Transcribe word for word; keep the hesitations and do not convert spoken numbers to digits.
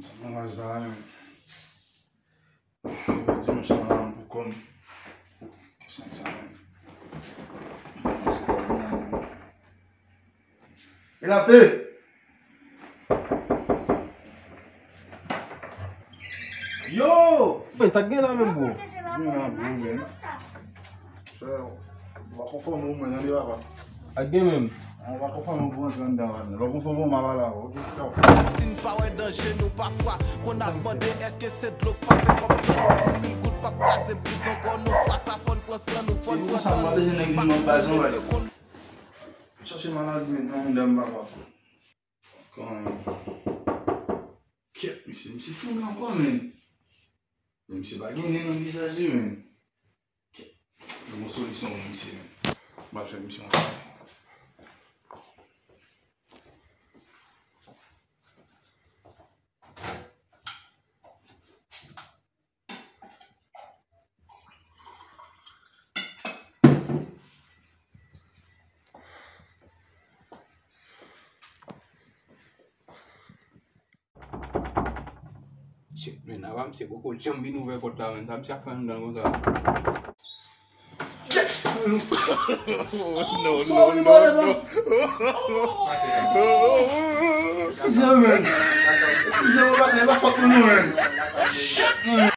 Sa nan raz la, men. Dimanch lan, la, m pou kò m. Kòman sa, men? Kòman se kò m nan, men? E la te! Yo! Ben, sa k gen la menm, bro? Gen la, bro, men. Chè, w pa konfòme w, mwen, tande, papa. Ak gen menm. An, w pa konfòme w pou antre anndan, papa. Lè w konfòme w, m a pale avè w, oke? Tchaw. Si n pa wè danje nou pafwa, konn ap mande èske se dlo k pase kòm san nou. Di mil goud p ap kraze prizon kò nou, fwa sa fò n pran san nou, fò n pran tan nou. Pa kouri se konn. Chache maladi met nan anndan m, papa. Kòman? Kèt, misye, misye tounen ankò, men. Men misye pa gen nen nan vizaj li, men. Kèt. Yon bon solisyon pou misye, men. M pral fè misye yon. Shit, men, apa misye poko janm vin ouvè pòt la, men. Sa misye ap fè anndan konsa? No, no, no, no. Eskize m, men. Eskize m, men. E pa fòt mwen, non, men. Shit, men.